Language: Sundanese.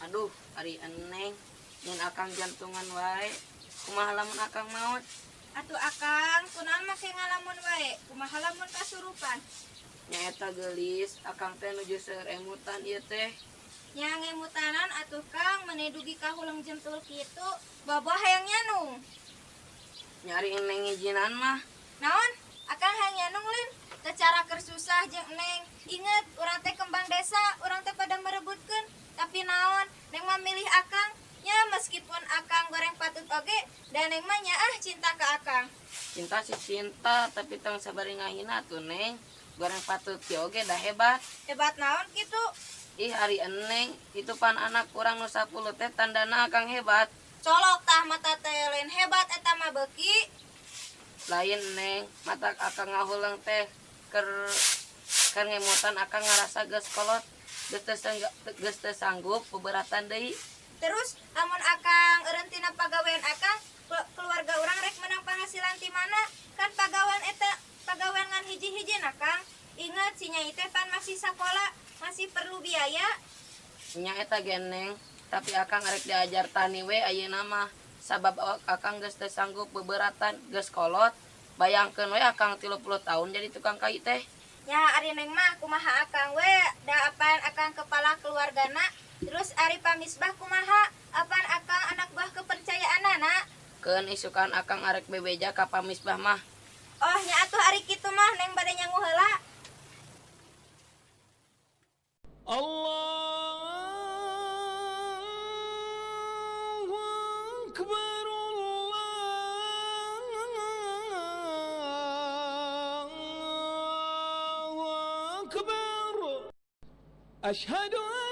Aduh, ari Eneng, nyen akang jantungan wae. Kumaha lamun akang maot? Atuh akang, kunaon make ngalamun wae? Kumaha lamun kasurupan? Nyaeta geulis, akang teh nuju seueur emutan ieu teh. Nya ngemutanan atuh Kang, meni dugi ka huleng jentul kitu, bobo hayang nyanung. Nya ari Eneng ngijinan mah. Naon? Akang hayang nyanung lin? Teu cara keur susah jeung Neng. Inget, urang teh kembang desa, urang teh pada merebutkeun. Tapi naon, Neng mah milih akang. Nya meskipun akang goreng patut oge, dan Neng mah nyaah cinta ke akang. Cinta sih cinta, tapi tong sabari ngahina tuh Neng. Goreng patut ki oge dah hebat. Hebat naon kitu? Ih ari Eneng, itu pan anak kurang nu 10 teh tandana akang hebat. Colok tah mata teh lain hebat eta mah beuki. Lain Neng, mata akang ngahuleng teh keur keur ngemutan akang ngarasa geus kolot, geus teu sanggup beberatan deui. Terus amun akang eureun tina pagawean akang, keluarga urang rek menang penghasilan ti mana? Kan pagawean eta pagawean ngan hiji-hiji na Kang. Ingat si Nyai teh pan masih sakola, masih perlu biaya. Nya eta ge Neng, tapi akang arek diajar tani we ayeuna mah. Sabab akang geus teu sanggup beberatan, geus kolot. Bayangkeun we akang 30 tahun jadi tukang kai teh. Nya ari Neng mah kumaha akang we, da apan akang kepala keluargana. Terus ari pamisbah kumaha, apan akang anak buah kepercayaanana. Keun isukan akang arek bebeja ka pamisbah mah. Oh nya atuh ari kitu mah Neng bade nyangu heula. Allahu Akbar, Allahu Akbar. Ashhadu an